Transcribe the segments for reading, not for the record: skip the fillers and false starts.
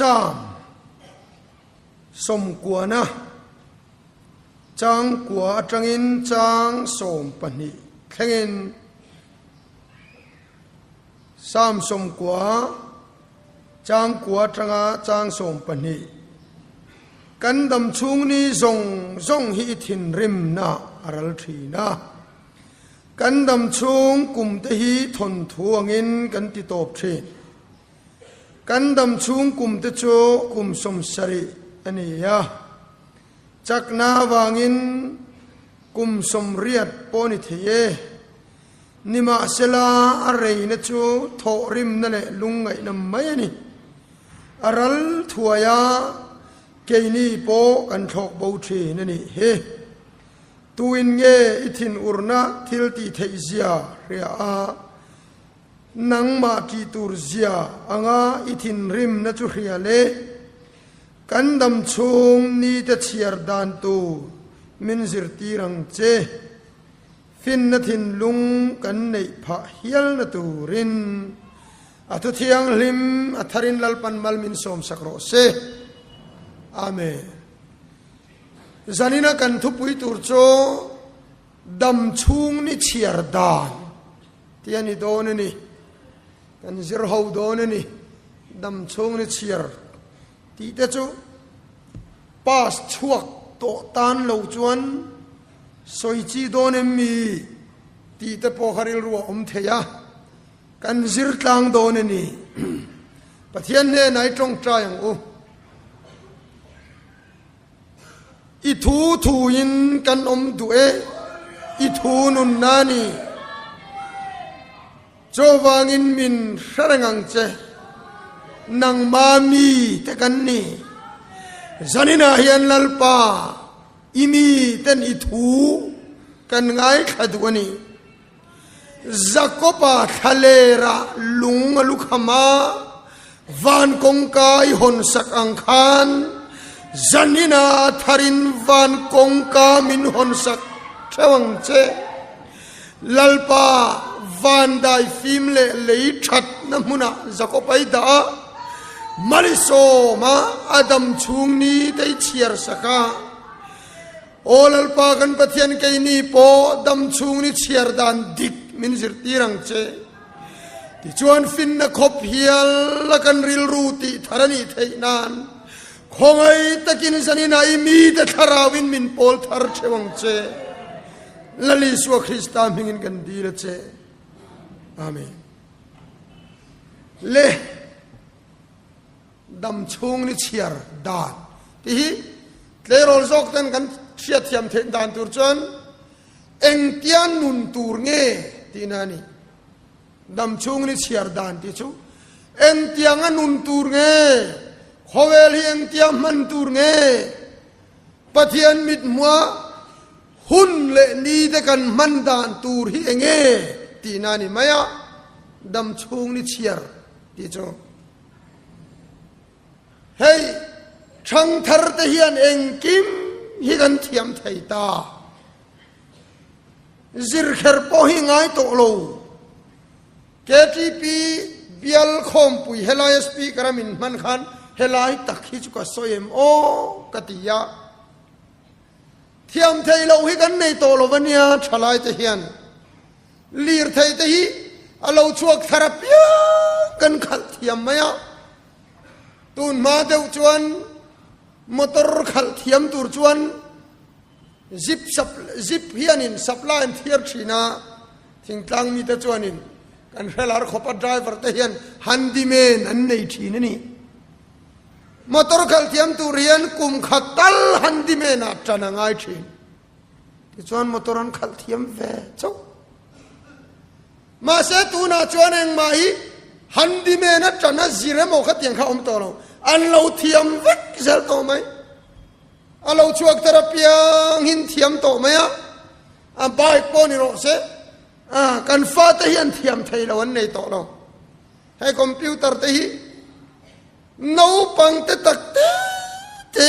Psalm sawmkuana chang kua atangin chang 12 thlengin Psalm 90 chang kua atanga chang 12 kan dam chhung ni zawng zawng hi i thinrimna a ral thin a. Kan dam chhung kum te hi thawnthu angin kan ti tawp thin. Kan dam chhung kum te chu kum 70 a ni a. Chakna avangin kum 80 pawh ni thei e. Nimahsela a reina chu thawhrimna leh lungngaihna mai a ni. A ral thuai a, keini pawh kan thlawk bo thin a nih hi. Tuin nge i thinurna thil tih theih zia hria a, nangmah tih tur zia anga i thinrimna chu hria le? Kan dam chhung nite chhiar dan tur min zirtir ang che. Finna thinlung kan neih phah hialna turin a thu thianghlim a tharin Lalpan mal min sawmsak rawh se. Amen. Zanina kan thupui tur chu dam chhung ni chhiar dan tih a ni dawn a ni. Kan zir ho dawn a ni. Dam chhung ni chhiar tih te chu pass chhuak tawh tan lo chuan sawi chi dawn em mi tih te pawh kha rilru a awm thei a. Kan zir tlang dawn a ni. Pathian hnenah i tawngtai ang u. I thu thuin kan awm duh e, i thu nunna ni. Chuvangin min hre reng ang che, nangma mi te kan ni. Zaninah hian Lalpa, i mi ten i thu kan ngaithla duh a ni. Jakoba thlalera lung a lukham a, van kawngka i hawnsak ang khan zanina tharin van kawngka min hawnsak theuh ang che. Lalpa van dai fim leh lei thatna hmunah Jakob a i dah a, Malisawma a dam chhung ni te i chhiar sak a. Aw Lalpa kan Pathian keini pawh dam chhung ni chhiar dan dik min zirtir ang che. Tichuan finna khawp hial a kan rilru tih thar a nih theih nan khawngaih takin zanin ah i mite thlarauin min pawl thar theuh ang che. Lal Isua Krista hmingin kan dil a che. Amen. Le. Dam chhung ni chhiar dan tih hi tleirawl zawk ten kan hriatthiam theih dan tur chuan engtia nun tur nge tihna a ni. Dam chhung ni chhiar dan tih chu engtianga nun tur nge, khawvel hi engtia hman tur nge, Pathian mithmua hun leh ni te kan hman dan tur hi enge tihna a ni mai a, dam chhung ni chhiar tih chu. Hei thangthar te hian engkim hi kan thiam thei ta. Zirkher pawh hi ngai tawh lo. KTP bial khawmpui helai a speaker a min hman khan helai tak hi chu ka sawi em aw ka ti a. Thiam thei loh hi kan nei tawh lo a nia thalai te hian. Lirthei te hi a lo chhuak thar apiang kan khalh thiam mai a, tun hma deuh chuan motor khalh thiam tur chuan zip sap zip hianin supply an thiar thin a, thingtlang mite chuanin kan hrelar khawp a driver te hian handyman an nei thin a ni. Motor khalh thiam tur hian kum khat tal handyman ah tan a ngai thin. Tichuan motor an khalh thiam ve chauh. Mahse tunah chuan engmah hi handyman atang a zir emaw kha tiang kha awm tawh lo. An lo thiam vek zel tawh mai. A lo chhuak tar apiang hin thiam tawh mai a. A bike pawh ni rawh se. A kan fate hi an thiam thei lo an nei tawh lo. Hei computer te hi Naupang te tak te te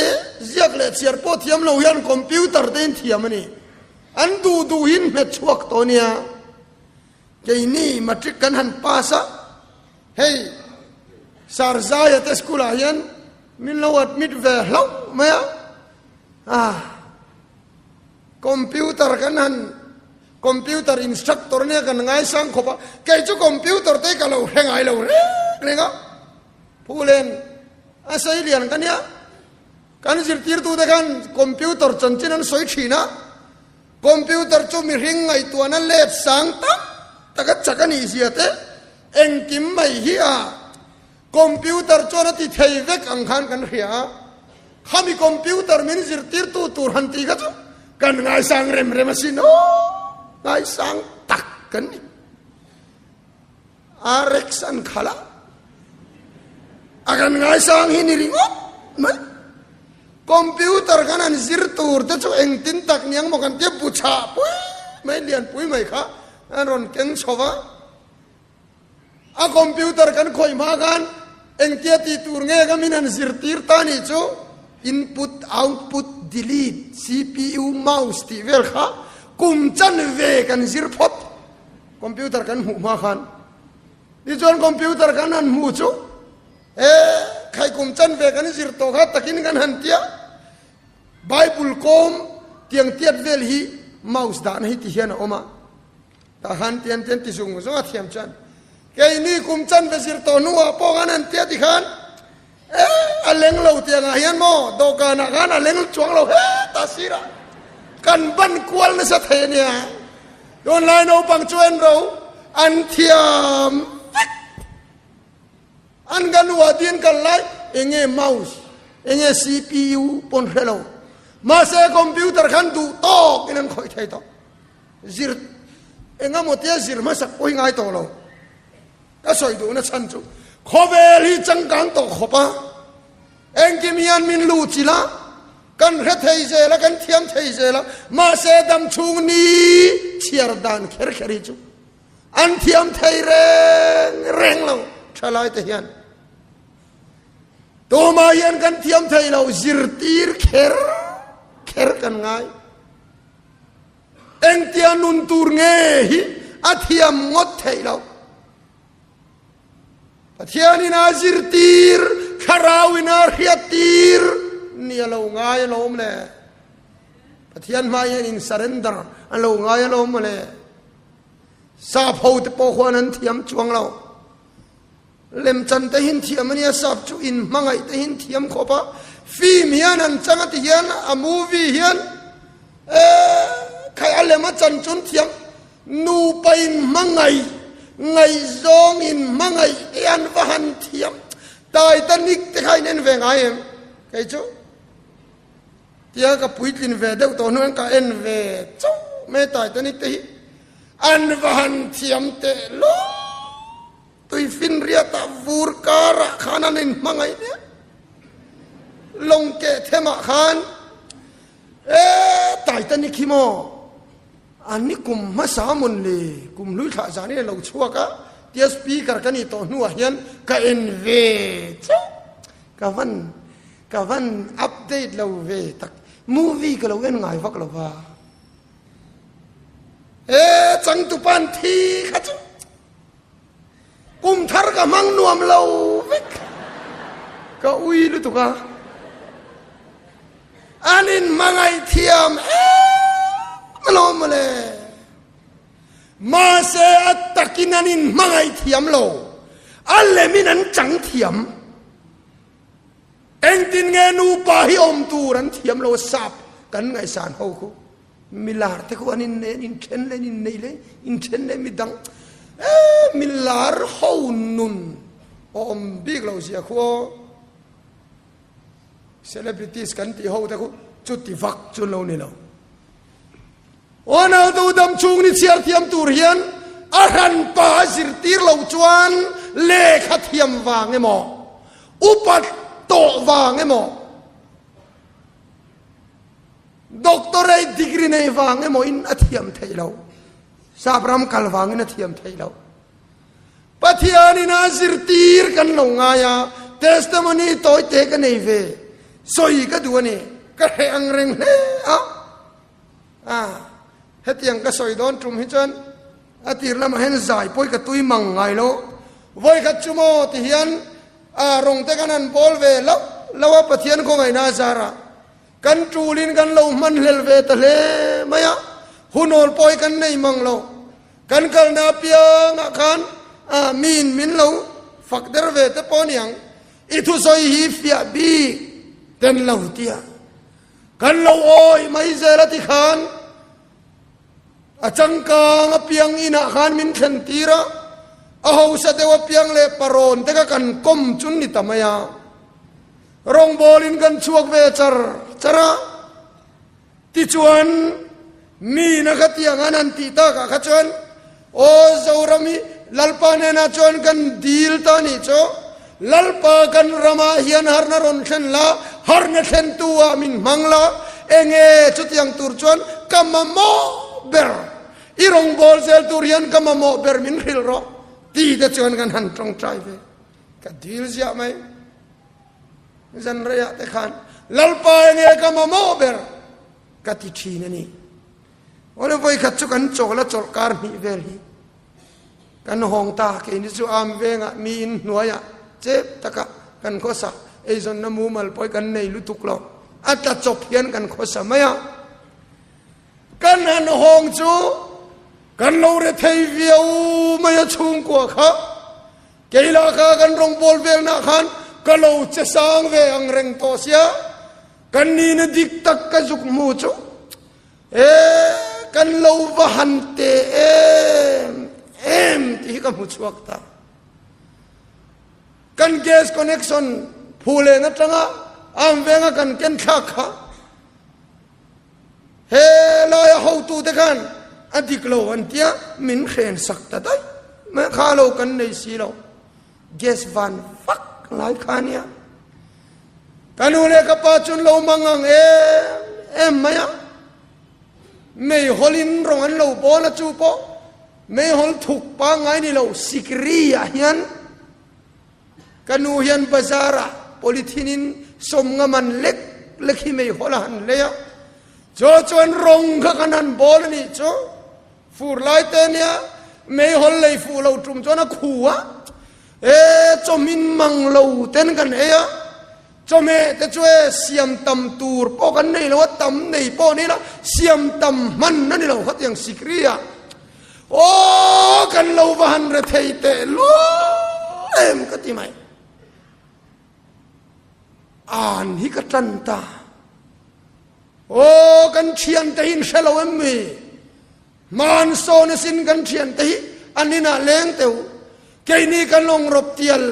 ziak leh chhiar pawh thiam lo hian computer te in thiam a ni. An duh duh hin hmet chhuak tawh nia. Keini matric kan han pass a, hei Sarzaia te school ah hian. Min lo admit ve hlauh mai a. Ah. Computer kan han computer instructor nia kan ngaisang khawp a. Kei chu computer te ka lo hre ngai lo reng reng a. Phulen a sei lian ka nia. Kan zirtirtute khan computer chanchin an sawi thin a. Computer chu mihring ngaihtuahna let sang tak taka chak a nih zia te engkim mai hi a computer chuan a ti thei vek ang khan kan hria a. Khami computer min zirtirtu tur han tih kha chu kan ngaisang rem rem asin aw, ngaisang tak kan ni. RX an khalh a, a kan ngaisang hi ni ringawt mai. Computer khan an zir tur te chu engtin tak niang maw kan tia bu chhah pui mai lian pui mai kha an rawn keng chho va. A computer kan khawih hma khan engtia tih tur nge ka min han zirtir ta nih chu input, output, delete, CPU, mouse tih vel kha kum chan ve kan zir phawt. Computer kan hmuh hma khan tichuan computer kan han hmu chu e khai kum chan ve kan zir tawh kha takin kan han tia Bible kawm tiang tiat vel hi mouse dahna hi ti hian a awm a. Tah khan tian tian ti zung zung a thiam chuan keini kum chan ve zir tawh hnuah pawh khan an tia ti khan e a leng lo tiang ah hian maw dawhkan ah khan a leng chuang lo heta sir ah kan ban kual nasa thei a nia tunlai naupang chu en ro an thiam vek an kan uah din kan lai enge mouse enge cpu pawn hre lo mahse computer khan duh tawk in an khawih thei tawh. Zir eng emaw tia zir hmasak pawh hi ngai tawh lo. Ka sawi duhna chhan chu khawvel hi changkang tawh khawp a, engkim hian min luh chilh a, kan hre thei zel a, kan thiam thei zel a, mahse dam chhung ni chhiar dan kher kher hi chu an thiam thei reng reng lo thalai te hian. Tumah hian kan thiam thei lo, zirtir kher kher kan ngai. Engtia nun tur nge hi a thiam ngawt theih loh. Pathianin a zirtir, Thlarauin a hriattir ni a lo ngai alawm le. Pathian hma hian in surrender a lo ngai alawm mawle. Sap ho te pawh khuan an thiam chuang lo. Lemchan te hin thiam a nia, sap chu in hmangaih te hin thiam khawp a, film hian an chang a ti hian a movie hian eh khai a lem a chan chun thiam nupa in hmangaih ngaihzawng in hmangaih te an va han thiam Titanic te kha in en ve ngai em kei chu tia ka puitlin ve deuh tawh hnuaiin ka en ve chauh mai Titanic te hi an va han thiam teh lawm. Tuifinriatah vur karah khan an inhmangaih hle. Lawng keh themah khan e Titanic hi maw an ni kum hmasa mawn le kum hlui thlah zan in a lo chhuak a tia speaker ka nih tawh hnuah hian ka en ve chauh ka van ka van update lo ve tak movie ka lo en ngai vak lo va e changtupa an thi kha chu Kum thar ka hmang nuam lo vek. Ka ui lutuk a. An in hmangaih thiam em alawm mawle. Mahse a takin an in hmangaih thiam lo. A lemin an chang thiam. Engtin nge nupa hi awm tur an thiam lo sap kan ngaihsan ho khu. Milar te khu an in nen in then leh in nei leh in then leh midang eh milar ho nun awm bik lo zia khu aw celebrities kan tih ho te khu chuti vak chu lo ni lo aw nau tu dam chhung ni chhiar thiam tur hian a hran pa a zirtir lo chuan lehkha thiam vang emaw upat tawh vang emaw Doctorate degree nei vang emaw in a thiam theih lo. Sap ram kal vangin a thiam theih lo. Pathianin a zirtir kan lo ngai a, testimony tawi te ka nei ve. Sawi ka duh a ni. Ka hreh ang reng hle a. A hetiang ka sawi dawn tum hi chuan a tir lamah hian zai pawi ka tui mang ngai lo. Vawikhat chu maw ti hian a rawng te kan han bawl ve lo. lo a, Pathian khawngaihna a zar a, kan ṭulin kan lo hman hlel ve ta hle mai a, hunawl pawh hi kan nei mang lo. Kan kalna apiangah khan miin min lo fak der ve te pawh a ni ang. I thusawi hi fiah bik ten lo tia kan lo awih mai zel a ti khan a changkang apiang inah khan min thlen tir a, a hausa deuh apiang leh parawn te kha kan kawm chu ni ta mai a. Rawngbawlin kan chhuak ve char char a, tichuan mi na kha tiang an han tih takah kha chuan aw Zoram hi Lalpa hnenah chuan kan dil ta nih chu, Lalpa kan ramah hian harna rawn thlen la, harna thlentu ah min hmang la, enge chutiang tur chuan ka mamawh ber, i rawngbâwl zel tur hian ka mamawh ber min hrilh rawh ti te chuan kan han tawngtai ve, ka dil ziah mai. Zan reiah te khan Lalpa enge ka mamawh ber ka ti thin a ni. Awle vawi khat chu kan chawl a chawlh kar hnih vel hi kan hawng ta keini chu am vengah mi in hnuaiah chep taka kan khawsa eizawnna mumal pawh kan nei lutuk lo a tla chawp hian kan khawsa mai a. Kan han hawng chu kan lo re thei viau mai a chhungkua kha. Kei lah kha kan rawngbâwl velnah khan ka lo che sang ve ang reng tawh sia, kan nihna dik tak ka zuk hmu chu e kan lo va han te em em tih hi ka hmu chhuak ta. Kan gas connection phu len atanga am venga kan ken thlak kha He laia hotute khan a dik lo an tia min hren sak ta daih mai kha lo kan nei si lo. Gas van vak lai kha nia. Ka nu leh ka pa chuan lo mang ang em em mai a. Meihawl in rawng an lo bawl a chu pawh meihawl thuk pangngai ni lo sikri ah hian Ka nu hian bazar ah polythene in sawmnga man lek lek hi meihawl a han lei a, chu chuan rawng kha kan han bawl a nih chu. Fur lai te nia meihawl lei fuh lo tum chuan a khu a, e chawmin mang lo ten kan ei a, chawhmeh te chu e siam tam tur pawh kan nei lo a, tam nei pawh ni la siam tam hman a ni lo khatiang sikri ah. Aw kan lo va han re thei teh luai em ka ti mai. An hi ka tan ta. Aw kan thian te hin hre lo em mi. Man sawn asin kan thian te hi an inah leng teu. Keini kan long rop tial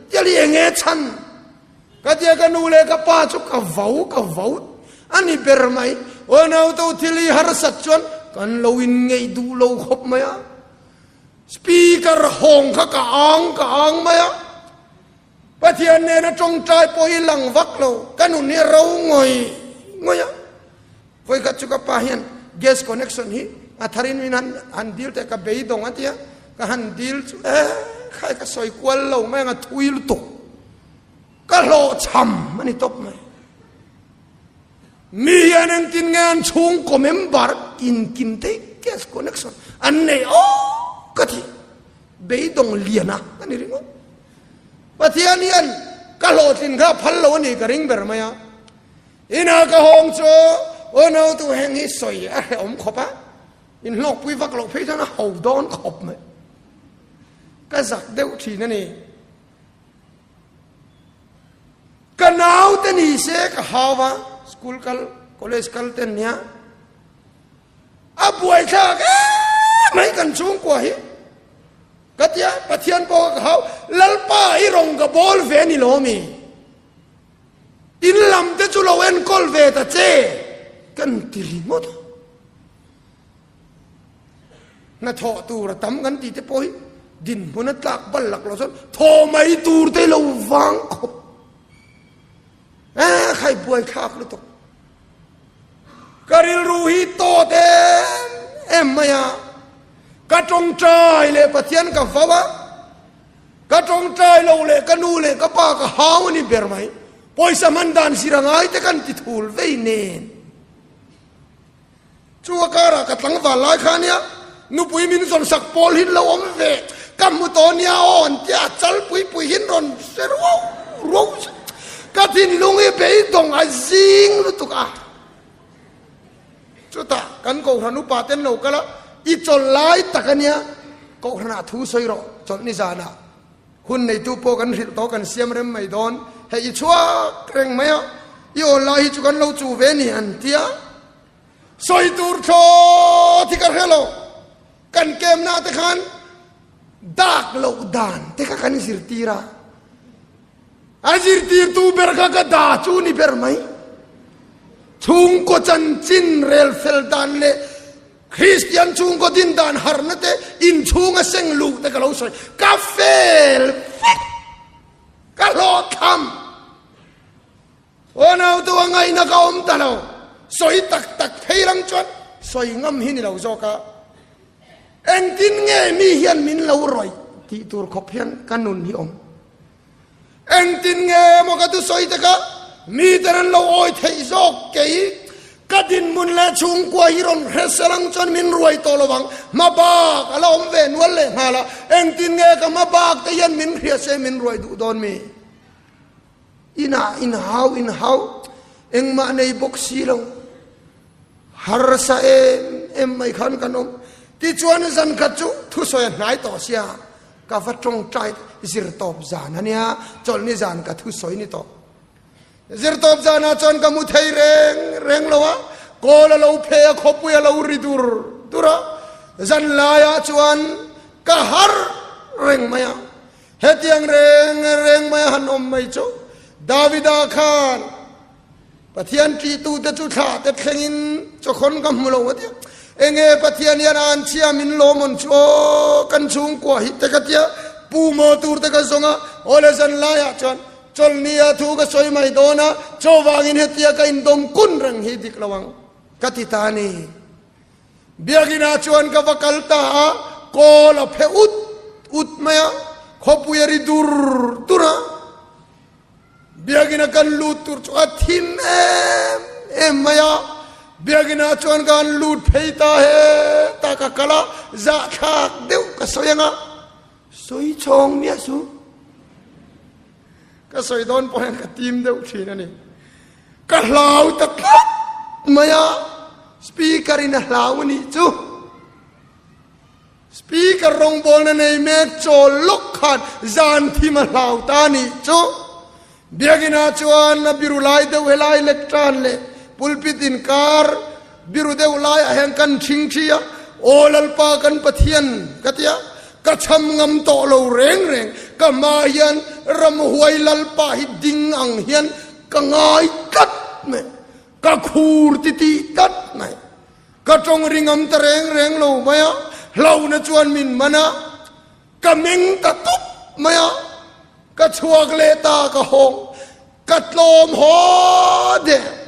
tial hi enge chhan. Ka tia ka nu leh ka pa chu ka vo ka vo a ni ber mai. Aw naute thil hi harsat chuan kan lo in ngeih duh lo khawp mai a. Speaker hawng kha ka ang ka ang mai a. Pathian nena tawngtai pawh hi lang vak lo ka nun hi a ro ngawih ngawih a. Vawikhat chu ka pa hian gas connection hi a tharin min han han dil teh ka beidawng a tia ka han dil chu e khai ka sawi kual lo mai ang a thui lutuk. Ka hlawhchham a ni tawp mai. Mi hian engtin nge an chhungkaw member inkim te gas connection an nei aw ka ti. Beidawng lian a ka ni ringawt. Pathian hian ka hlawhtlin kha phal lo a ni ka ring ber mai a. Ina ka hawng chu aw nautu heng hi sawi a hrehawm khawp a. In hlawkpui vak loh phei chuan a ho dawn khawp mai. Ka zak deuh thin a ni. Ka nau te ni se ka hau a, school kal, college kal ten nia. A buai thlak em mai kan chhungkua hi. Ka tia Pathian pawh ka hau, Lalpa i rawng ka bawl ve ni lo mi. In lam te chu lo enkawl ve ta che kan ti ringawt a. Hnathawh tur a tam kan tih te pawh hi dinhmun a tlak bal lak lo chuan thaw mai tur te lo vang khawp. E khai buai thlak lutuk. Ka rilru hi tawt em em mai a. Ka tawngtai leh Pathian ka vau a. Ka tawngtai lo leh ka nu leh ka pa ka hau a ni ber mai. Pawisa hman dan zir a ngai te kan ti thul vei nen. Chu a karah ka tlangval lai kha nia, nupui min zawn sak pawl hin lo awm ve, ka hmu tawh nia aw an tia, chal pui pui hin rawn hre ruau ruau. Ka thinlung hi beidawng a zing lutuk a. Chutah kan Kohhran upa ten lo kal a, i chawlh lai tak a nia, Kohhranah thu sawi rawh, chawlh ni zanah hun neitu pawh kan hrilh tawh kan siam rem mai dawn, hei i chhuak reng mai a, i awl lai hi chu kan lo chu ve ni an ti a, sawi tur thlawt hi ka hre lo, kan kemna te khan dak loh dan te kha kan zirtir a. A zirtirtu ber kha ka da chu ni ber mai. Chhungkaw chanchin rel fel dan leh Kristian chhungkaw din dan harna te inchhunga seng luh te ka lo sawi. Ka fel vek. Ka hlawhthlam. Aw nautu a ngaihna ka awm ta lo. Sawi tak tak phei lang chuan sawi ngam hi ni lo zawk a. Engtin nge mi hian min lo rawih tih tur khawp hian ka nun hi awm. Engtin nge maw ka thusawi te kha mi ten an lo awi theih zawk kei ka dinhmun leh chhungkua hi rawn hre sel ang chuan min ruai tawh lo vang. Hma bak a la awm ve nual leh nghal a, engtin nge ka hma bak te hian min hria se min ruai duh dawn mi? Inah inhau inhau engmah nei bawk si lo. Harsa em em mai khan kan awm. Tichuan zan khat chu thusawi a hnai tawh sia, ka va tawngtai zir tawp zan a nia, chawlhni zan ka thusawi ni tawh. Zir tawp zanah chuan ka mu thei reng reng lo a, kawl a lo phe a, khawpui a lo ri dur dur a, zan laiah chuan ka har reng mai a. Hetiang reng reng mai a han awm mai chu Davida khan Pathian ṭihtute chu thlah te thlengin chawkhawn ka hmu lo a tia. Enge Pathian hian a an chhia min lawm awn chu aw kan chhungkua hi te ka tia. Pu maw tur te ka zawng a, aw le zan laiah chuan chawlhnia thu ka sawi mai dawn a, chaw vangin hetia ka indawm kun reng hi dik lo ang ka ti ta a ni. Biakinah chuan ka va kal ta a, kawl a phe ut ut mai a, khawpui a ri dur dur a. Biakina kan lut tur chu a thim em em mai a, Biakina chuan ka han lut phei ta he ta ka kal a, zahthlak deuh ka sawi ang a, sawi chhawng miah su. Ka sawi dawn pawh hian ka tim deuh thin a ni. Ka hlau ta tlat mai a, speaker in a hlau a nih chu. Speaker rawngbawlna nei mek chawl lawk khan zan thim a hlau ta nih chu. Biakinn-ah chuan a biru lai deuh helai lectern leh pulpit inkar biru deuh laiah hian kan thing thi a, Aw Lalpa kan Pathian ka ti a, ka cham ngam tawh lo reng reng, ka hma hian ramhuai Lalpa hi ding ang hian ka ngai tlat mai, ka khur titih tlat mai. Ka tawng ringam ta reng reng lo mai a, hlauhna chuan min man a, ka meng ta tup mai a, ka chhuak leh ta ka hawng, ka tlawm haw der.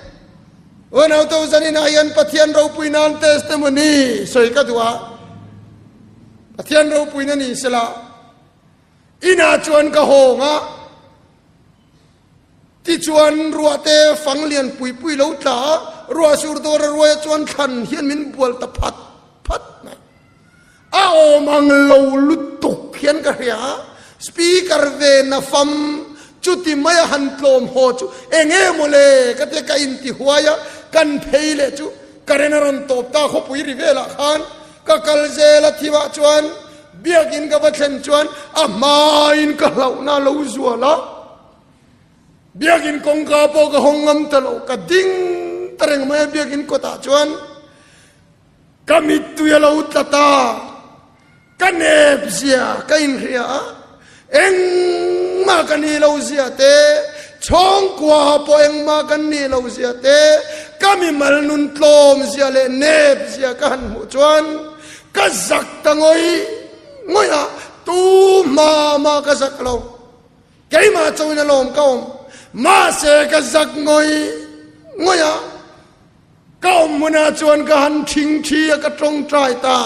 Unau to zaninah hian Pathian ropui nan testimony sawi ka duh a, Pathian ropuina ni sela, inah chuan ka hawng a, Tichuan ruah te fang lian pui pui lo tla a, ruah sur dawr a ruai a chuan thlan hian min bual ta phat phat mai. A awm ang lo lutuk hian ka hria a, speaker ve na fam chuti mai a han tlawm haw chu eng nge maw le ka tia ka inti huai a, kan phei leh chu current a rawn tawp ta khawpui ri velah khan ka kal zel a thimah chuan biakin ka va thlen chuan a hmain ka hlauhna a lo zual a. Biakin kawngka pawh ka hawng ngam ta lo, ka ding ta reng mai a biakin kawtah chuan ka mittui a lo tla ta, ka nep zia ka inhria a, engmah ka nih lo zia te, chhawngkua pawh engmah kan nih lo zia te, ka mimal nun tlawm zia leh nep zia ka han hmuh chuan ka zak ta ngawih ngawih a, tu hma mah ka zak lo. Keimah chauhin a lawm ka awm, mahse ka zak ngawih ngawih a, ka awm hmunah chuan ka han thing thi a, ka tawngtai ta.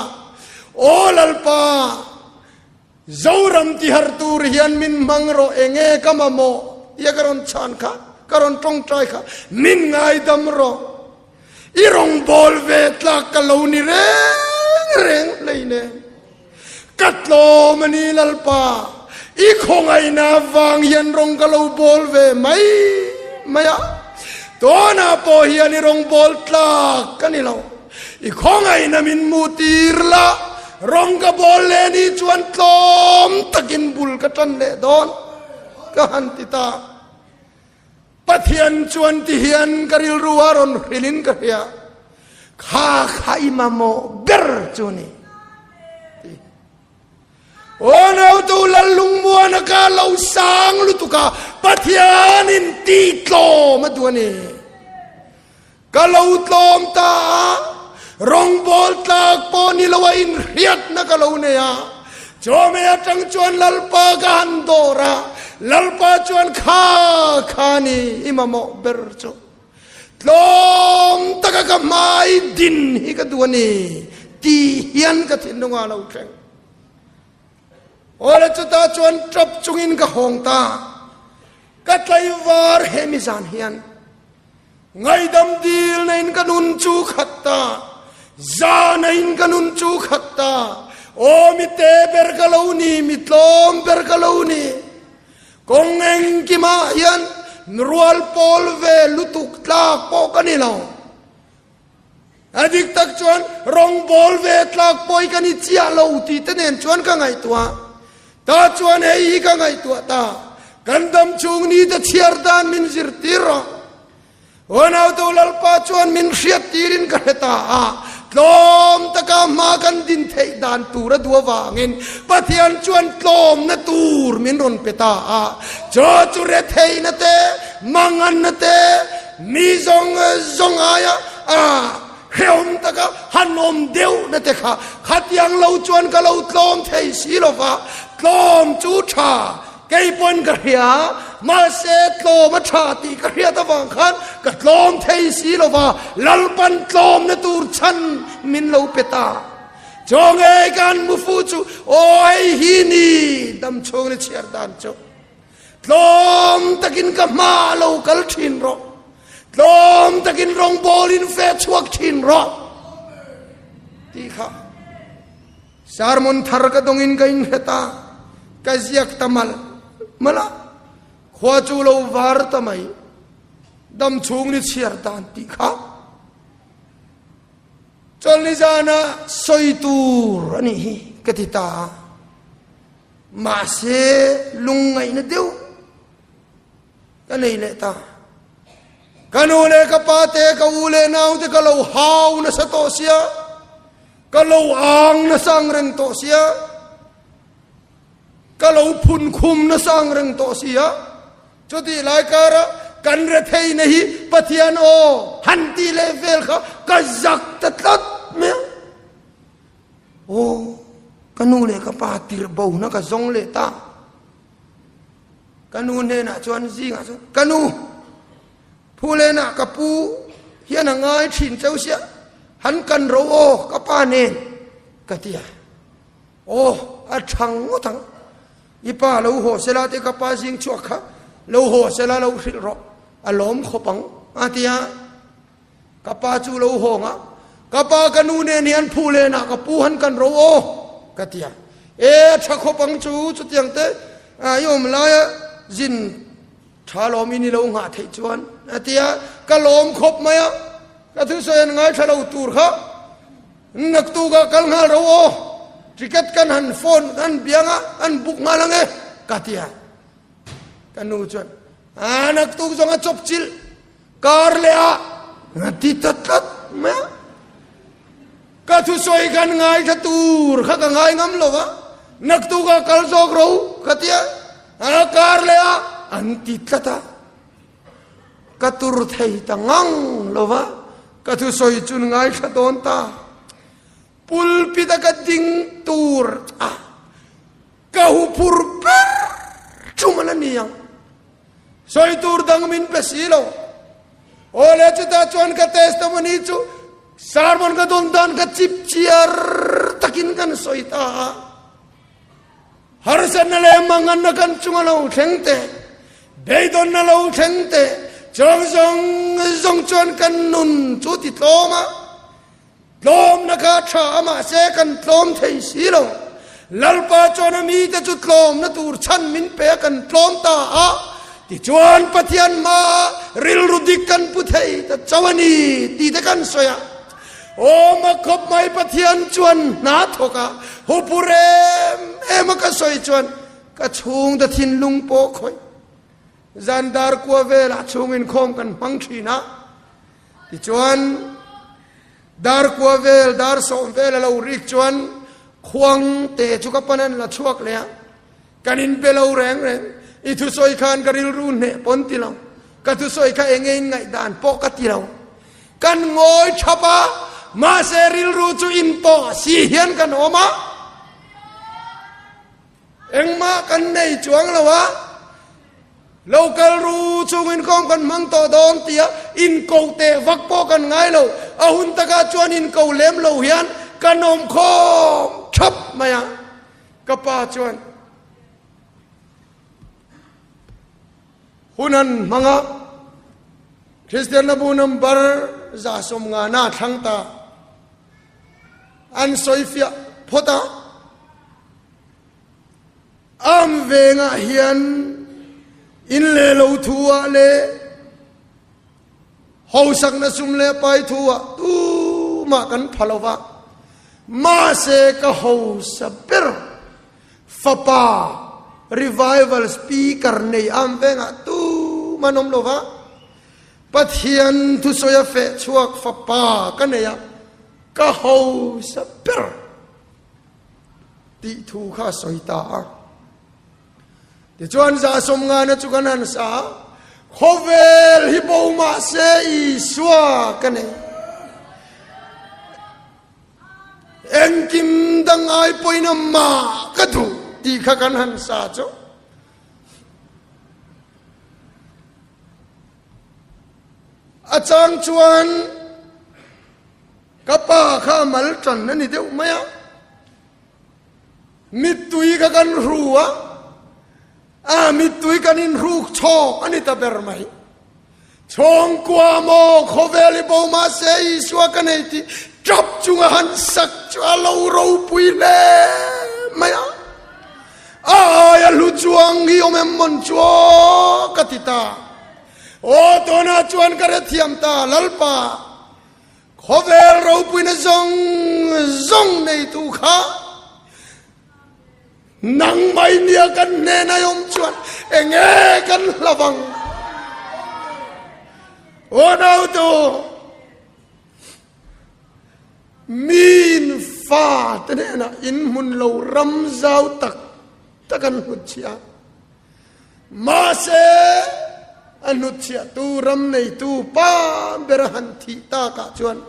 Aw Lalpa, Zoram tihar tur hian min hmang rawh, enge ka mamawh tia ka rawn chhan kha, ka rawn tawngtai kha, min ngaidam rawh. I rawngbâwl ve tlâk ka lo ni reng reng hleinem. Ka tlawm a ni Lalpa, i khawngaihna avang hian rawng ka lo bawl ve mai mai a. Tunah pawh hian i rawngbawl tlak ka ni lo. I khawngaihna min hmuh tir la, rawng ka bawl leh ni chuan tlawm takin bul ka tan leh dawn ka han ti ta. Pathian chuan ti hian ka rilru a rawn hrilhin ka hria, Kha kha i mamawh ber chu ni. Aw nautu Lallungmuana ka lo sang lutuk a, Pathianin ti tlawm a duh a ni. Ka lo tlawm ta a, rawngbawl tlak pawh ni lo a inhriatna ka lo nei a. Chawhmeh atang chuan Lalpa ka han dawr a, Lalpa chuan kha kha ni i mamawh ber chu. Tlawm taka ka hmai din hi ka duh a ni tih hian ka thinlung ah lo thleng. Awle chutah chuan tap chungin ka hawng ta. Ka tlaivar hemi zan hian ngaidam dil na in ka nun chu khat ta. Zana in ka nun chu khat ta. Aw mi te ber ka lo ni, mi tlawm ber ka lo ni. Kawng engkimah hian rual pawl ve lutuk tlak pawh ka ni lo. A dik tak chuan rawngbawl ve tlak pawh hi ka ni chiah lo tih te nen chuan ka ngaihtuah. Ta chuan hei hi ka ngaihtuah ta, kan dam chhung ni te chhiar dan min zirtir rawh. Unautu Lalpa chuan min hriat tirin ka hre ta a, tlawm taka hma kan din theih dan tur a duh avangin Pathian chuan tlawmna tur min rawn pe ta a. Chaw chu retheihna te, manganna te, mi zawng zawng aia a hrehawm taka han awm deuhna te kha khatiang lo chuan ka lo tlawm thei si lo va, tlawm chu tha Kei pawn ka hria, mahse tlawm a tha tih ka hriat avang khan ka tlawm thei si lo va, Lalpan tlawmna tur chhan min lo pe ta. Chaw ngei ka han mu fu chu, aw hei hi ni dam chhung ni chhiar dan chu. Tlawm takin ka hma a lo kal thin rawh. Tlawm takin rawngbawl in fe chhuak thin rawh. Tih kha. Sermon thar ka dawngin ka inhre ta, ka ziak ta mal mal a, khua chu lo var ta mai, dam chhung ni chhiar dan tih kha chawlhni zana sawi tur a nih hi ka ti ta a, mahse lungngaihna deuh ka nei leh ta. Ka nu leh ka pa te, ka u leh nau te ka lo hau nasa tawh sia. Ka lo ang nasa ang reng tawh sia, ka lo phun khum nasa ang reng tawh sia, chutih lai kara kan retheihna hi Pathian aw han tih leh vel kha ka zak ta tlat mai a. Aw, ka nu leh ka pa tirh bona ka zawng leh ta. Ka nu hnenah chuan zingah chuan, Ka nu! Phulenah ka pu hian a ngai thin cheu sia, han kan ro aw ka pa nen ka ti a. Aw a thang ngawt ang, i pa lo haw sela te ka pa zing chhuak kha lo haw sela lo hrilh rawh, a lawm khawp ang a ti a. Ka pa chu lo hawng a, ka pa ka nu nen hian Phulenah ka pu han kan ro aw ka ti a. E a tha khawp ang chu chutiang te i awm laia zin Tha lawm in i lo nghah theih chuan a ti a, ka lawm khawp mai a, ka thusawi an ngaithla lo tur kha naktukah kal nghal ro aw, ticket kan han phone kan biang a, kan book nghal ang e ka ti a, ka nu chuan a naktuk zawng a chawp chilh kar leh a a ti ta tlat mai a, ka thusawi kan ngaithla tur kha ka ngai ngam lo va, naktukah kal zawk ro ka ti a. A kar leh a an ti tlat a, ka tur thei ta ngang lo va, ka thusawi chun ngaithla dawn ta. Pulpit a ka ding tur a, ka huphur ber tum a la ni ang. Sawi tur dang min pe si lo. Aw le chutah chuan ka testimony chu sermon ka dawn dan ka chip chiar takin kan sawi ta a. Harsatna leh manganna kan chunga lo thleng te, beidawnna lo thleng te, chawng zawng zawng chuan kan nun chu ti tlawm a, tlawmna kha tha a mahse kan tlawm thei si lo. Lalpa chuan a mite chu tlawmna tur chhan min pe a, kan tlawm ta a. Tichuan Pathian hma rilru dik kan pu thei ta chauh a ni tih te kan sawi a. Aw mak khawp mai Pathian chuan hna thawk a, hupu rem em a ka sawi chuan ka chhungte thinlung pawh khawih zan dar kua velah chhung inkhawm kan hmang thin a. Tichuan dar kua vel dar sawm vel a lo rik chuan khuang te chu ka pan an la chhuak leh a. Kan inpe lo reng reng. I thusawi khan ka rilru hneh pawn ti lo. Ka thusawi kha enge in ngaihdan pawh ka ti lo. Kan ngawi thap a, mahse rilru chu intawh si hian kan awm a. Engmah kan nei chuang lo a. Lo kal ru chungin kawng kan hmang tawh dawn tia inko teh vak pawh kan ngai lo. A hun takah chuan inko lem lo hian kan awm khawm thap mai a. Ka pa chuan hun an hmang a, Kristian bu number 150 na thlang ta an sawi fiah phawt a. Am vengah hian in leh lo thu ah leh Hausakna sum leh pai thu ah tumah kan pha lo va, mahse ka hausa ber fapa revival speaker nei am vengah tumah an awm lo va, Pathian thusawi a feh chhuak fapa ka nei a, ka hausa ber tih thu kha a sawi ta a. Tichuan 150na chu kan han sa a, khawvel hi bo mah se Isua ka nei. Engkim dang ai pawhin amah ka duh tih kha kan han sa chu. A chang chuan ka pa kha mal tan a ni deuh mai a. Mittui kha kan hru a, a mittui kan inhruk chhawk a ni ta ber mai. Chhawngkua maw khawvel i bo mahse Isua ka nei tih tap chunga han sak chu a lo ropui hle mai a. A aia hlu chuang hi awm em mawn chu aw ka ti ta. Aw tunah chuan ka hrethiam ta Lalpa. Khawvel ropuina zawng zawng neitu kha nang mai nia kan hnena i awm chuan enge kan hlavang? Aw nautu, miin fa te hnenah in hmun lo ram zau tak tak an hnutchhiah a. Mahse, a hnutchhiahtu ram neitu pa ber a han thih takah chuan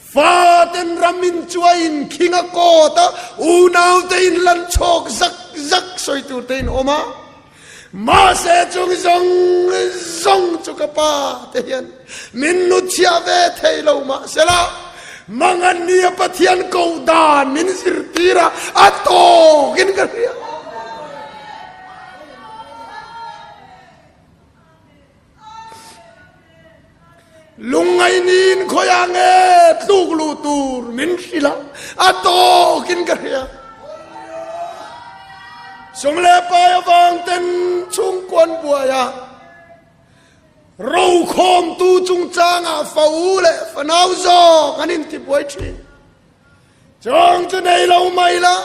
faten ram in chuai in khing a kawt a, unaute in lan chhawk zak zak sawi tur te in awm a. Mahse, chung zawng zawng chu ka pa te hian min hnutchhiah ve thei lo mahsela, mangan nia Pathian koh dan min zirtir a, a tawkin ka hria. Lungngaihniin khawiah nge tluk luh tur min hrilh a, a tawkin ka hria. Sum leh pai avang ten chhungkuan buai a, rokhawmtu chungchangah fa u leh fanau zawk an intibuai thin. Chawng chu nei lo mai la.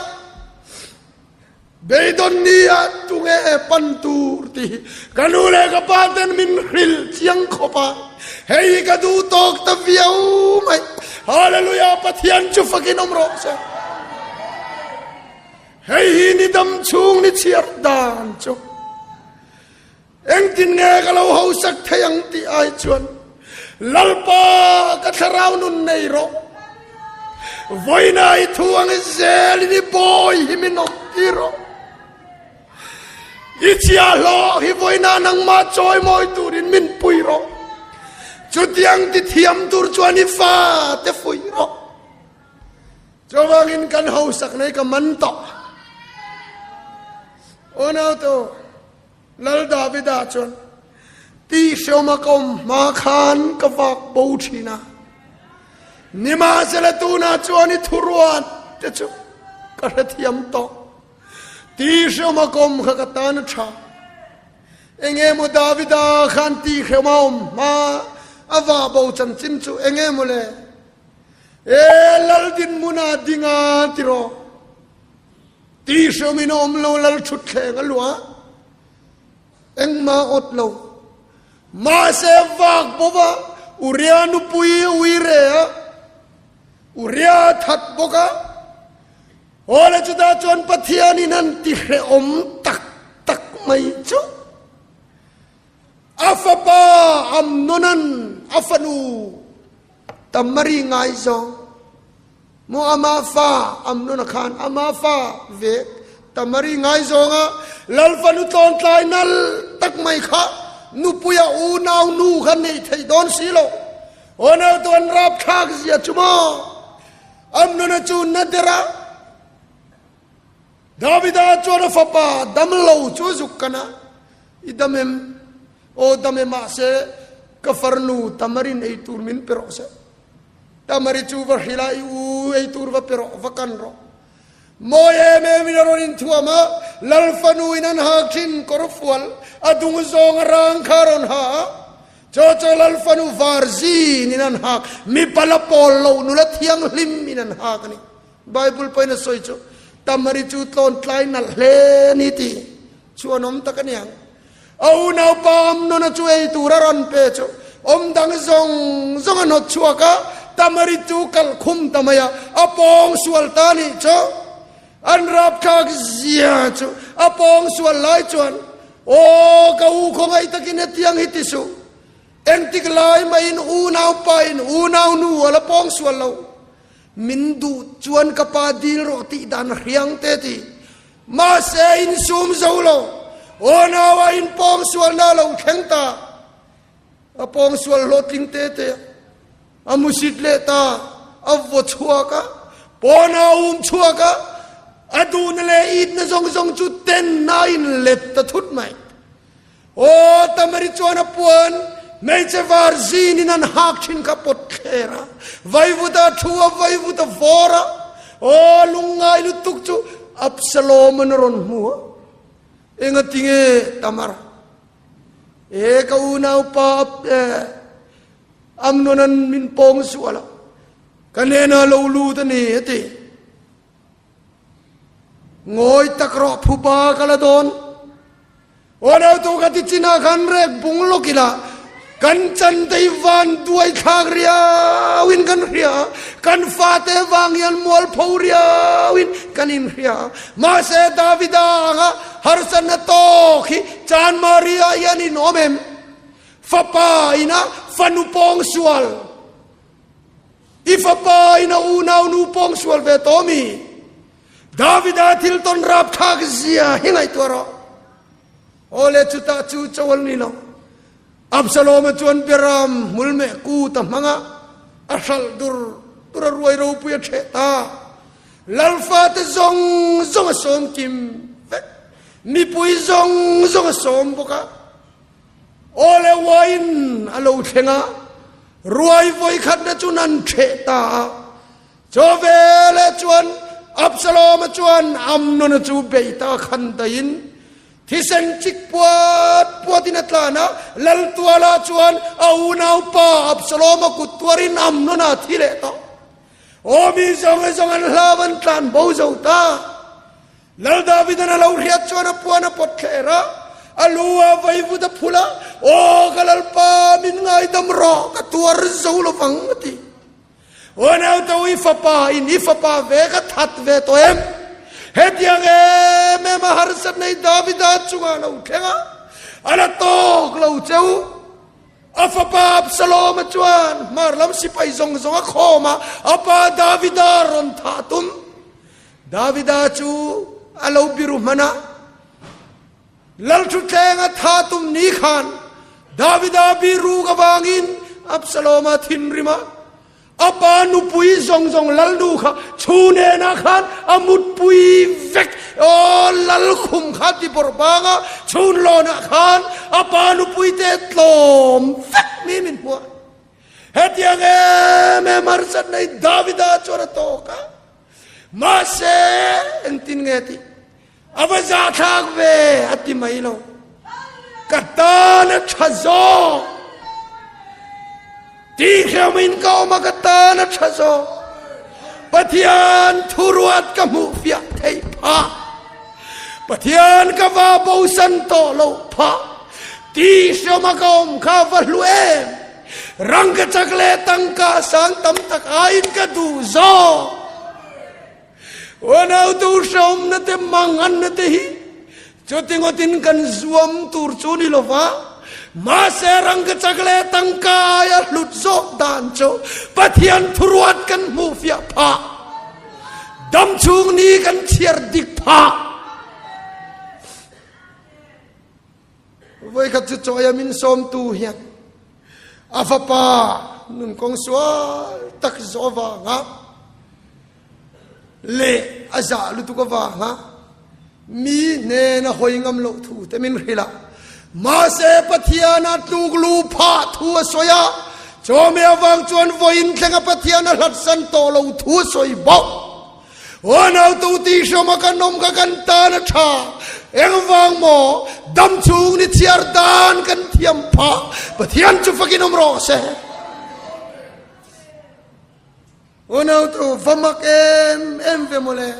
Beidawn ni ah tunge pan tur tih hi ka nu leh ka pa ten min hrilh chiang khawp a, hei hi ka duh tawk ta viau mai. Hallelujah Pathian chu fakin awm rawh se. Hei hi ni dam chhung ni chhiar dan chu engtin nge ka lo hausak thei ang tih ai chuan Lalpa ka thlarau nun nei rawh. Vawiina i thu ang i zelin i bawi hi min awm tir rawh. I chhia hlawh hi vawiina nangmah chawimawi turin min pui rawh. Chutiang ti thiam tur chuan i fa te fuih rawh. Chuvangin kan hausak nei ka man tawh. Aw nautu. Lal Davida chuan, Tihhreawma ka awm hma khan ka vak bo thin a, nimahsela tunah chuan i thuruat te chu ka hrethiam tawh. Tihhreawma ka awm kha ka tan a tha. Enge maw Davida khan tih hreuh a awm hma a vah bo chanchin chu enge maw le? E Lal dinhmuna ding a ti rawh. Tih hreuhin a awm lo Lal thutthleng a luah engmah awt lo. Mahse vak bova Uria nupui ui re a, Uria a that bawk a. Awle chutah chuan Pathianin an ti hrehawm tak tak mai chu a fapa Amnonan a fanu Tamari ngaizawng maw ama fa Amnona khan ama fa vek Tamari ngaizawnga Lal fanu tlawntlai nal tak mai kha nupuia unau nu kha neih theih dawn si lo. Unau tu an rapthlak zia chu maw? Amnona chu na der a, Davida chuan a fapa dam lo chu a zuk kan a, I dam em? Aw dam e mahse ka farnu Tamarin ei tur min pe rawh se. Tamari chu va hrilh a, I u ei tur va pe rawh, va kan rawh. Mawi em em in a rawn inthuam a, Lal fanu in an hak thin kawr fual a dung zawng a rang kha a rawn ha a, Chaw chaw lal fanu var zin in an hak, mipa la pawl lo nula thianghlim in an hak a ni. Bible pawhin a sawi chu, Tamari chu tlawn tlai nalh hle a ni ti chu an awm tak a niang. A unaupa Amnona chu ei tur a rawn pe chu awm dang zawng zawng a hnawt chhuak a, Tamari chu kalh khum ta mai a, a pawng sual ta nih chu. An rapthlak zia chu a pawng sual lai chuan, Aw ka u khawngaih takin hetiang hi ti suh. Engtik lai maiin unau pa in unau nu a la pawng sual lo. Min duh chuan ka pa dil rawh tih dan hriang te ti. Mahse insum zo lo. Unau a inpawng sualna a lo thleng ta. A pawng sual hlawhtling te te a. A musit leh ta, a vaw chhuak a, pawn a um chhuak a, a duhna leh itna zawng zawng chu ten a in let ta thut mai. Aw, Tamari chuan a puan hmeichhe var zin in an hak thin kha pawt thler a, vaivut a thu a, vaivut a vawr a, aw, lungngai lutuk chu Absalom an rawn hmu a, engatinge Tamar, e ka unaupa Amnonan min pawng sual a, ka hnenah lo lut a ni, a ti. Ngawi tak rawh phupa ka la dawn. Unautu ka ti chinah khan rek bung lawk ila, kan chan te hi van duai thlak riauin kan hria a, kan fate vang hian mualpho riauin kan inhria a. Mahse Davida anga harsatna tawk hi Chan Maria hian in awm em? Fapa ina fanu pawng sual. I fapa ina unau nu pawng sual ve tawh mi. Davida thil tawn rapthlak zia hi ngaihtuah rawh. Awle chutah chu chawal ni lo. Absalom chuan Beram hmul meh kut a hmang a, a hralh dur dur a ruai ropui a ṭheh ta. Lalfa te zawng zawng a sawm kim vek. Mipui zawng zawng a sawm bawk a. Awle wine a lo thleng a, ruai vawi khatna chu nan ṭheh ta a. Chaw veleh chuan Absalom-a chuan Amnona chu bei ta khan daihin thisen chik puat puatin a tlan a, Laltuala chuan a unaupa Absalom-a kut tuarin Amnona a thi leh tawh. Aw mi zawng zawng an hlau an tlan bo zo ta. Lal Davidan a lo hriat chuan a puan a pawt thler a, a lu a vaivut a phul a, Aw ka Lalpa, min ngaidam rawh, ka tuar zo lo vang, a ti. Aw naute u, i fapa in i fapa ve ka that ve tawh em? Hetiang em em a harsat nei Davida chungah a lo thleng a, a la tawk lo che u. A fapa Absalom-a chuan hmar lam sipai zawng zawng a khawm a, a pa Davida rawn thah tum. Davida chu a lo biru hman a, Lalthutthleng a tha tum ni khan Davida biruk avangin Absalom-a thinrim a, a pa nupui zawng zawng Lalnu kha chhu nenah khan a mutpui vek. Aw Lalkhum kha ti bawrh bang a, chhun lawnah khan a pa nupui te tlawm vek mi min hmuh a. Hetiang em em harsat nei Davida chuan a tawk a. Mahse, engtin nge tih? A va zahthlak ve, a ti mai lo. Ka tan a tha zawk. Tihhreumin ka awm a, ka tan a tha zawk. Pathian thuruat ka hmuh fiah theih phah. Pathian ka va bosan tawh loh phah. Tihhreuma ka awm kha va hlu em. Rangkachak leh tangka sang tam tak aiin ka duh zawk. Unautu hrehawmna te manganna te hi chuti ngawtin kan zuam tur chu ni lova, mahse rangkachak leh tangka aia hlut zawk dan chu Pathian thuruat kan hmuh fiah phah, damchhung ni kan chhiar dik phah. Vawikhat chu chawi a min sawmtu hian a fapa nun kawng sual tak zawh avanga leh a zah lutuk avanga mi hnena hawi ngam loh thu te min hrilh a. Mahse Pathiana tluk lu phah thu a sawi a, chawmi avang chuan vawiin thlenga Pathian a hlatsan tawh lo thu a sawi bawk. Aw nautu tih hrawm a kan awm kha kan tan a tha. Engvang maw dam chhung ni chhiar dan kan thiam phah. Pathian chu fakin awm rawh se. Aw nautu va mak em em ve mawle.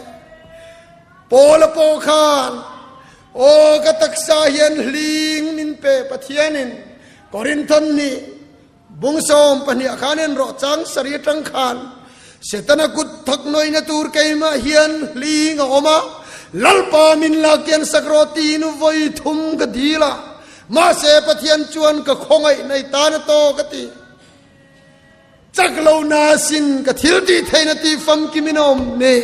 Paula pawh khan aw ka taksa hian hling min pe Pathianin Korinthon nih Bung 12 ah khan en rawh chang sarih atang khan Setana kut thak nawina tur keimah hian hling a awm a, Lalpa min lak kian sak rawh tiin vawi thum ka dil a, mahse Pathian chuan ka khawngaih nei tan a tawk a ti. Chak lo na sin ka thil tih theihna tih famkim in a awm ni.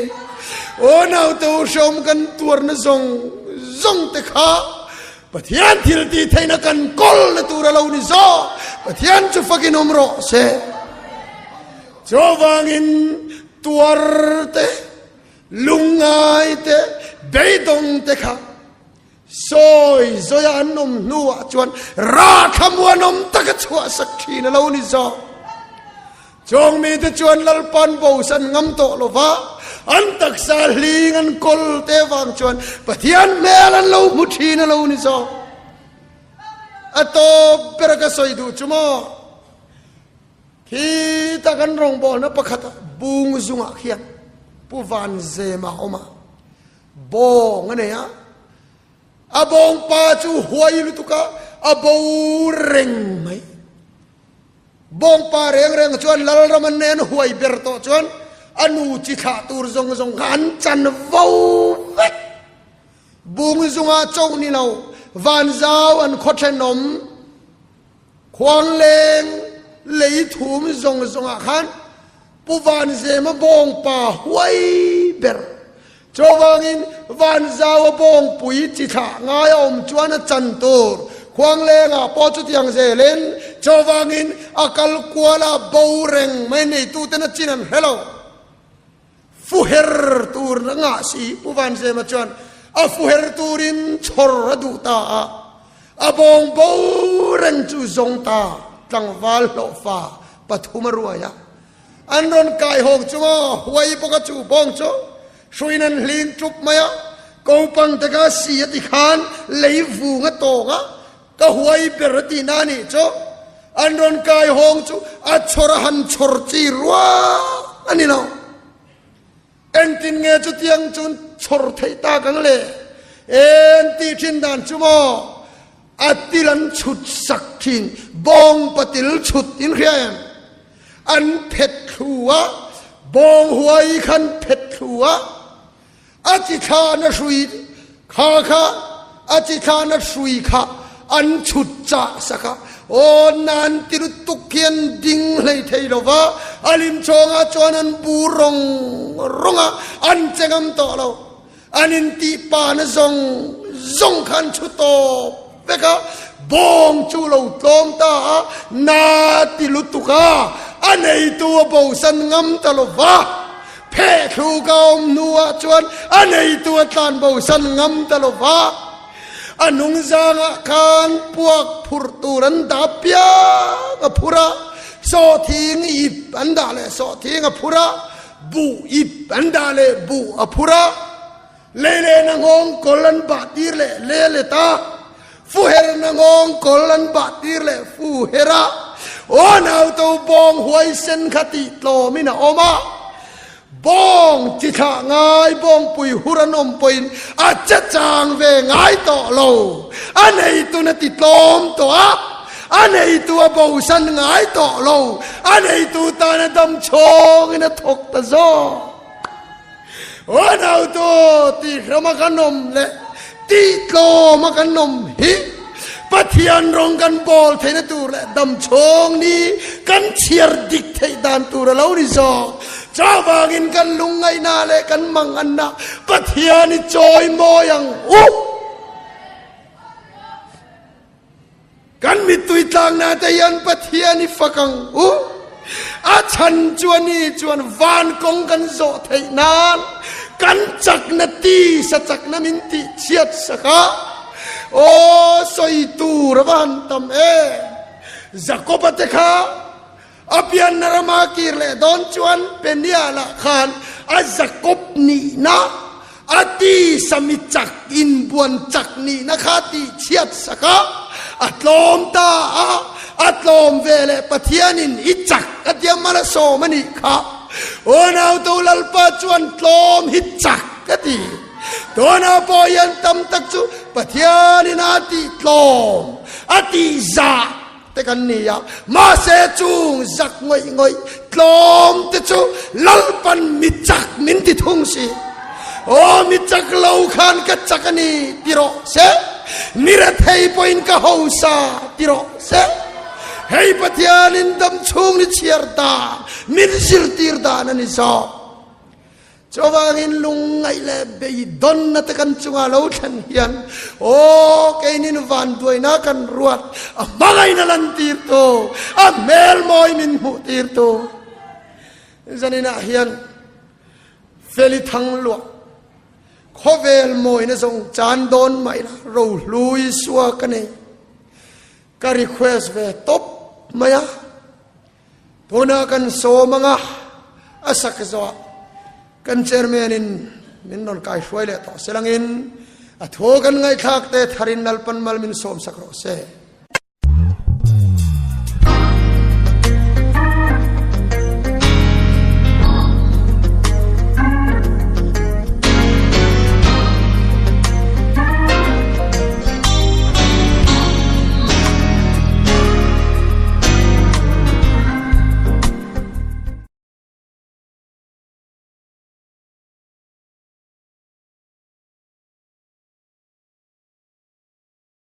Aw naute u hreawm kan tuarna zawng zawng te kha Pathian thil tih theihna kan kawlna tur a lo ni zawk. Pathian chu fakin awm rawh se. Chuvangin tuar te, lungngai te, beidawng te kha sawi zawia an awm hnuah chuan rah thlamuanawm taka chhuahsak thin a lo ni zawk. Chawng mite chuan Lalpan bosan ngam tawh lo va, an taksa hling an kawl te vang chuan Pathian hmel an lo hmu thin a lo ni zawk. A tawp ber a ka sawi duh chu maw? Khi ta kan rawngbawlna pakhat ah bung zungah khian Pu Vanzema a awm a, bawng a nei a, a bawngpa chu huai lutuk a, a bo reng mai. Bawngpa reng reng chuan Lalram an nen huai ber tawh chuan a nu chi thlah tur zawng zawng kha an chan vo vek. Bung zunga cho ni lo, vanzau an khaw thenawm, khuangleng lei thum zawng zawngah khan Pu Vanzema bawngpa huai ber. Chuvangin Vanzaua bawngpui chi thlah ngai a awm chuan a chan tur Khuanglengah pawh chutiang zelin chuvangin a kal kual a bo reng mai neituten a chin an hre lo. Fuher tur a ngah si Pu Vanzema chuan a fuher turin chhawr a duh ta a, a bawng bo reng chu zawng ta tlangval hlawhfa pathum a ruai a. An rawn kai hawk chung a, huai bawk a chu bawng chu hruiin an hling ṭup mai a, kopang te kha si a ti khan lei vung a tawng a, ka huai ber a tihna a nih chu. An rawn kai hawng chu a chhawr a han chhawr chi rual a ni lo. Engtin nge chutiang chuan chhawr theih tak ang le? En tih thin dan chu maw? A til an chhut sak thin, bawng patil chhut in hria em? An phet thlu a, bawng huai khan phet thlu a, a chi thla na hrui kha kha a chi thla na hrui kha an chhut chah sak a, aw nan ti lutuk hian ding hlei thei lo va, a lim chhawngah chuan an bu rawng rawng a, an che ngam tawh lo. An intih pa na zawng zawng kha an chhu tawp vek a, bawng chu lo tlawm ta a, na ti lutuk a, a neitu a bosan ngam ta lo va, phehthlu ka awm hnuah chuan a neitu a tlan bosan ngam ta lo va, a nungzangah khan puak phurh tur an dah piang a phur a, sawhthing ip an dah leh sawhthing a phur a, Buh ip an dah leh buh a phur a, lei lehna nghawng kawl an bah tir leh le let a. Fu herna ngawng kawl an bah tir leh fu her a, aw nauto bawng huaisen kha tih tlawmin a awm a. Bawng chi thlah ngai bawngpui hur an awm pawhin a che chang ve ngai tawh lo. A neitun a ti tlawm tawh a, a neitu a bosan ngai tawh lo. A neitu tan a dam chhawngin a thawk ta zawk. Aw nautu tihrama kan awm leh tihtlawma kan awm hi Pathian rawng kan bawl theihna tur leh damchhawng ni kan chhiar dik theih dan tur a lo ni zawk. Chuvangin kan lungngaihna leh kan manganna Pathian i chawi mawi ang u. Kan mittui tlangna te hian Pathian i fak ang u. A chhan chu a ni chuan van kawng kan zawh theih nan kan chakna tisa chakna min tih chhiat sak a. Aw sawi tur a va han tam em. Jakoba te kha a pianna rama kir leh dawn chuan Peniel ah khan a Jakob nihna A tisa mi chak inbuan chak nihna kha tih chhiat sak a, a tlawm ta a, a tlawm ve leh Pathianin i chak a tia mal a sawm a nih kha. Unau to Lalpa chuan tlawm hi chak a ti. Tunah pawh hian tam tak chu Pathianin a tih tlawm, a tih zah te kan ni a, mahse chung zak ngawih ngawih tlawm te chu Lalpan mi chak min ti thung si. Aw mi chak lo khan ka chak a ni ti rawh se, mi rethei pawhin ka hausa ti rawh se. Hei Pathianin dam chhung ni chhiar dan, min zirtir dan a ni zawk. Chuvangin lungngaih leh beidawnna te kan chunga lo thlen hian aw keinin vanduaina kan ruat a hmangaihna lan tirtu, a hmel mawi min hmuh tirtu zaninah hian Feli Thangluah khawvel mawina zawng chan dawn mah ila rohlui sua ka nei ka request ve tawp mai a. Tuna kan sawm anga a sak zawh kan chairman in min rawn kai hruai leh tawh selangin a thu kan ngaihthlak te tharin Lalpan mal min sawm sak rawh se.